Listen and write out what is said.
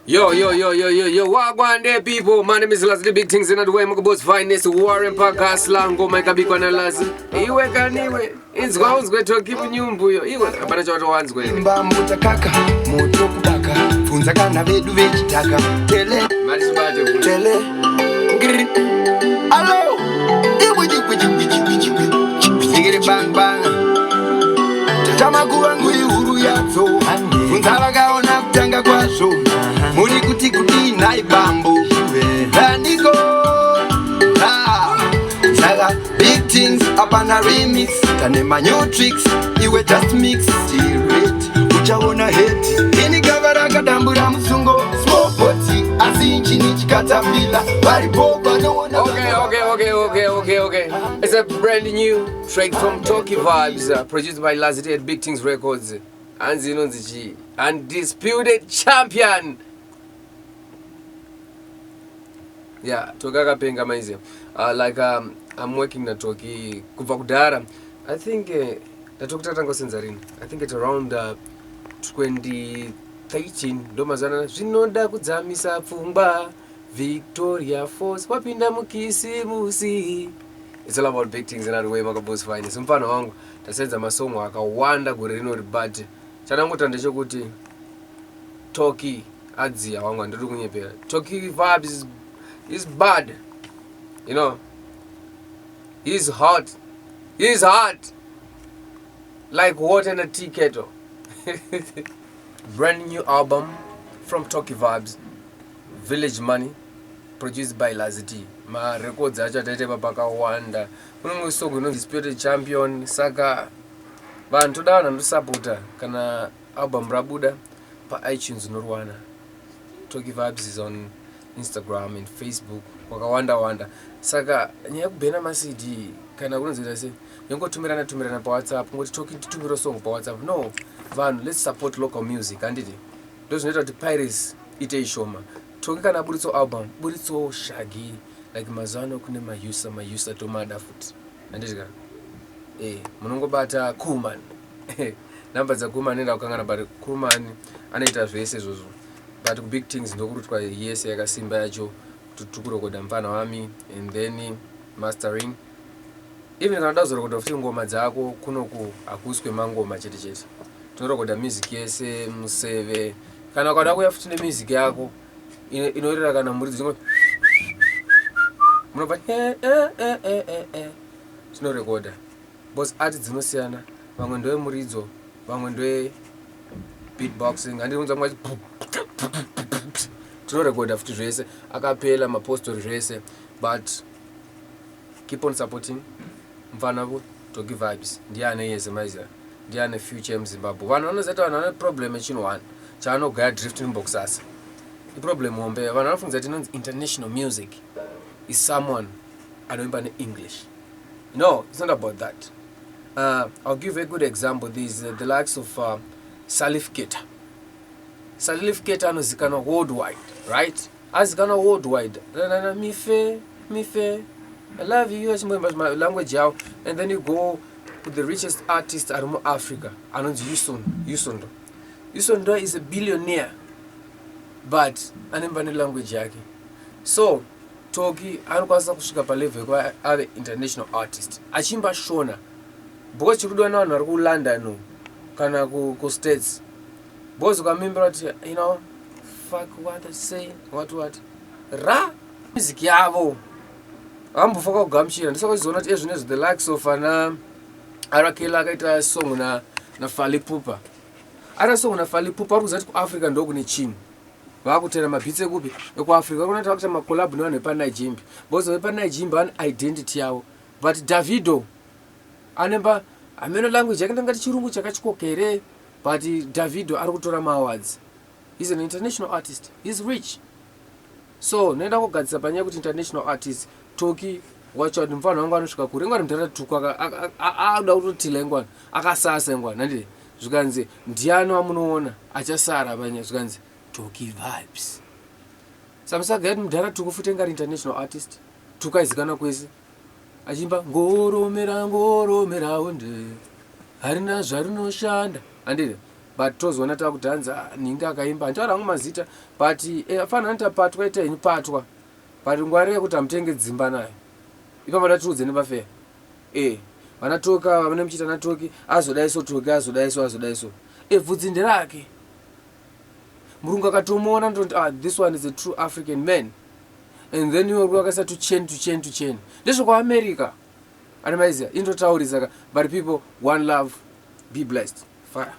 Yo, yo, yo, yo, yo, yo, wagwan there, people. My name is Lazzy, the big things in the way. Mukabos finest, Warren Parker, Slango, Mike na Lazzy. Iwe kaniwe, inzwa unzwe toki munyumbu yo. Iwe, hapana chawatowanzwe. Imba mutakaka moto kubaka bvunza kana vedu vechitaka tele Matibate futi. tele ngiri alo iwe chikwi chikwi chikwi chikwi chikwi bang bang tamakuva nguihuru yadzo bvunza vakaona kutanga kwazvo muri kuti kudii nhai bambo ndandiko Ah, saka big things apana remix tane manew tricks iwe just mix it uchaona heti ini gava rakadambura musungo small body asi injini chikatapila varipo vanoona Okay. It's a brand new track from Toki Vibes, produced by Lazzy T at Big Things Records. Anzi inonzi chi Undisputed Champion. Yeah, Toki akapenga maize. Like I'm working na Toki kubva kudhara. I think ndatoki tatanga kusenza rini. I think it's around 2013 ndo mazana zvinoda kudzamisa pfungwa Victoria Falls wapinda mukisimusi. It's all about big things in other way Makabos finest. Mfana wangu tasenza masongo akawanda gore rinori but chandangoita ndechekuti Toki adziya wangu handiri kunyepera. Toki Vibes is bad. You know. He's hot. He's hot. Like water in a tea kettle. Brand new album from Toki Vibes, Village Money, produced by Lazzy T. Marecords acho ataita ipapo akawanda. Kune mumwe song inonzi Disputed Champion. Saka vanhu toda vanhu vanosapota kana album rabuda paitunes unorwana. Toki Vibes is on Instagram and Facebook wakawanda wanda. Saka nyaya yekubhena maCD kana kunonzoita sei yongotumirana tumirana pawhatsapp kungoti Toki titumire song pawhatsapp. No, vanhu, let's support local music, handiti? Ndo zvinoita kuti piracy ite ishoma. Toki kana aburitsawo album, buritsawo shagi like mazuva ano kune mayusa mayusa tomada futi, handiti ka? Munongobata Kuman, namba dzaKuman enda kukangana, but Kuman anoita zvese izvozvo. But kubig things ndokurutwa yese yakasimba yacho kuti tiri kurekodha mufana wami and then mastering. Even kana uda kuzorekodha futi ngoma dzako kunoku, hakuswe mangoma chete chete, tinorekodha music yese museve. Kana ukada kuuya futi nemusic yako inorira kana muridzi munobva eh, tinorekodha because art dzinosiyana. Vamwe ndowemuridzo, vamwe ndoe beatboxing, handiunza mwa tinorekodha futi zvese akapela mapostori zvese. But keep on supporting mufana Toki Vibes. Ndiye ane yese maiziva, ndiye ane future yemuZimbabwe. Vanhu vanoziva kuti vanhu vane problem yechinhu one chaanogaya drift inboxasa iproblem hombe. Vanhu vanofungiza kuti inonzi international music is someone anoimba neEnglish. No, it's not about that. I'll give a good example. There's the likes of Salif Keita. Salif Keita anozikanwa worldwide, right? Azikanwa worldwide. Na mife mife I love you achimboimba language yavo. And then you go to the richest artist ari muAfrica anonzi Youssou N'Dour. Youssou N'Dour is a billionaire, but anoimba nelanguage yake. So Toki anokwanisa kusvika palevel yekuva ave international artist achiimba Shona because chiri kudiwa nevanhu vari kuLondon kana kuStates, because ukamuimbira kuti fuck what they say, what what ra music yavo vambofa kugamuchira. Ndisaka uchizoona kuti ezvinezvi the likes of ana Arakela akaita song naFally Ipupa, aita song naFally Ipupa, ari kuziva kuti kuAfrica ndokune chinhu. Vakutera mabeats ekupi? EkuAfrica. Vari kuona vakuita macollab nevanhu vepanaijimbi because vepanaijimbi vane identity yavo. But Davido anemba hameno language yake, ndangati chirungu chakachikokere, but Davido ari kutora maawards. He's an international artist, he's rich. So noenda kugadzisa panyaya yekuti international artist Toki wacho kuti mufana wangu anosvika kure ingwani mudhara Tuku akuda kutotila ingwani akasasa ingwani handiti? Zvikanzi ndiani wamunoona achasara panyaya? Zvikanzi Toki Vibes. Samusaga yati mudhara Tuku futi engari international artist. Tuku aizikanwa kwese achiimba ngoromera ngoromera onde harina zvarinoshanda, handiti? But tozoona takudhanza, ah, nhingi akaimba, handitaura hangu mazita, but afana anoita patwa, ita henyu patwa, but ngwarire kuti hamutenge dzimba nayo. Ipapo ndatiudze nepafeya. Vana Toki ava vane muchiita naToki, azodai so, Toki azodai so, azodai so. Bvudzi nderake. Murungu akatomuona ndoti, "Ah, this one is a true African man." And then iwe wakaisa tuchain, tuchain, tuchain, ndezvekuAmerica. Ani maiziya indotaurisa ka. But people, one love, be blessed, fire.